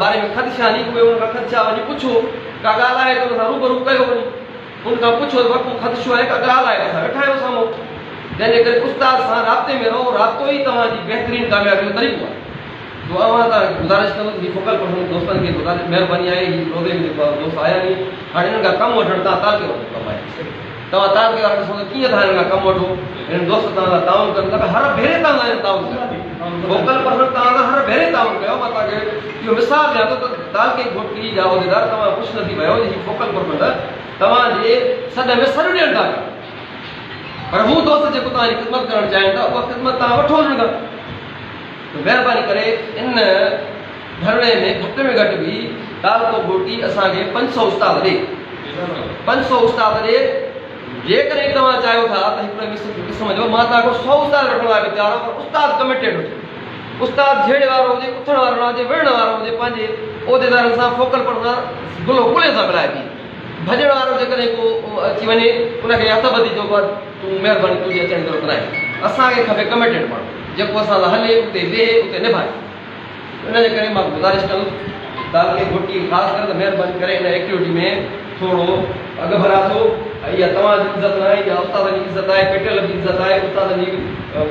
باري ۾ خدشا ني اهي ان کان خدشا وڃي پڇو، ڪا ڳالهه آهي ته ان سان روبرو ڪيو وڃي. ان کان پڇو ته ڪو خدشو آهي ڪا ڳالهه آهي ته اسان ويٺا آهيون سامهون. تنهن جي ڪري استاد سان رابطي ۾ رهو، رابطو ئي توهان جي بهترين ڪاميابي جو طريقو آهي. سو اوهان تان گذارش ڪندس هي فوڪل پرسن دوستن کي گذارش مهرباني آهي هي روزي ۾ جيڪو دوست آيا ني هاڻي انهن کان ڪم وٺڻ تان تعلقي وارن جو ڪم آهي توهان تعلقي وارا ڏسو ته ڪيئن ٿا انهن کان ڪم وٺو انهن دوست توهان سان تعاون ڪن ٿا هر ڀيري توهان سان انهن تعاون ڪيو فوڪل پرسن توهان سان هر ڀيري تعاون ڪيو مان توهان کي اهو مثال ڏيان ٿو ته تعلقي گهوٽڪي جا عهديدار توهان خوش نصيب آهيو هي فوڪل پرسن توهان جي سڏ ۾ سڏ ڏين ٿا پيا پر هو دوست جيڪو توهان جي خدمت ڪرڻ چاهين ٿا اها خدمت توهان وٺو انهن کان ته مهرباني ڪري ان ڌرڻي ۾ گهٽ ۾ گهٽ به تعلقو گهوٽي اسان کي 500 استاد ڏي. 500 استاد ڏي. جيڪڏهن توهان چاهيو ٿا ته هڪڙي قسم جو مان توهان کان 100 استاد وٺڻ لاء به تيار آهيان پر استاد ڪميٽيڊ هجي. استاد جهيڙي وارو هجي، اٿڻ وارو نه هجي، وڙهڻ وارو هجي، پنهنجي عهديدارن سان فوڪل پرسن سان گلو ڪلهي سان ملائي بيهي. ڀڄڻ وارو جيڪڏهن ڪو اچي وڃي ان کي هٿ ٻڌي چئبو آهي تون مهرباني تنهنجي اچڻ جي ضرورت ناهي. اسان کي کپي ڪميٽيڊ ماڻهو جيڪو اسان سان هلي اتي ويهي اتي نڀائي. ان جي ڪري مان گذارش ڪندس تعلقي گهوٽڪي کي خاص ڪري ته مهرباني ڪري ان ايڪٽيوٽي ۾ ٿورو اڳڀرا ٿيو ۽ اها توهان جي عزت ناهي اها استادن جي عزت آهي پيٽيل جي عزت آهي استادن جي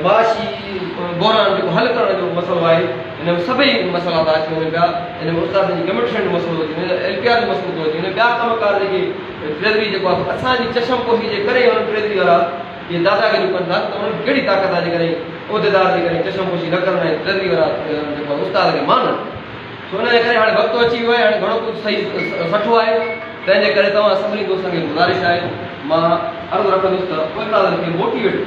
معاشي بحران جيڪو حل ڪرڻ جو مسئلو آهي ان ۾ سڀئي مسئلا ٿا اچي وڃن پيا ان ۾ استادن جي ڪميٽمينٽ جو مسئلو ٿو اچي وڃي ايل پي آر جو مسئلو ٿو اچي وڃي ٻيا ڪم ڪار جيڪي ٽريزري جيڪو آهي اسان جي چشم پوشي جي ڪري انهن ٽريزري وارا اهي داداگيريون ڪن ٿا ته انهن کي ڪهڙي طاقت آهي جيڪڏهن عهديدار جيڪڏهن چشم پوشي نه ڪرن ۽ ٽريزري وارا جيڪو آهي استاد کي مانن سو ان جي ڪري هاڻي وقت اچي ويو آهي هاڻي گهڻو ڪجهه صحيح سٺو آهي تنهن جي ڪري توهان سڀني دوستن کي گذارش آهي مان عرض رکندس ته استادن کي موٽيويٽ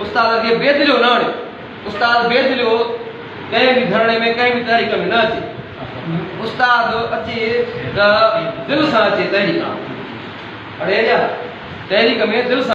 استادن کي بي دليو نه آڻيو استاد بي دليو ڪنهن به ڌرڻي ۾ ڪنهن به تحريڪ ۾ نه اچي استاد اچي ته دل سان اچي تحريڪ اڙي اڙيا تحريڪ ۾ دل سان.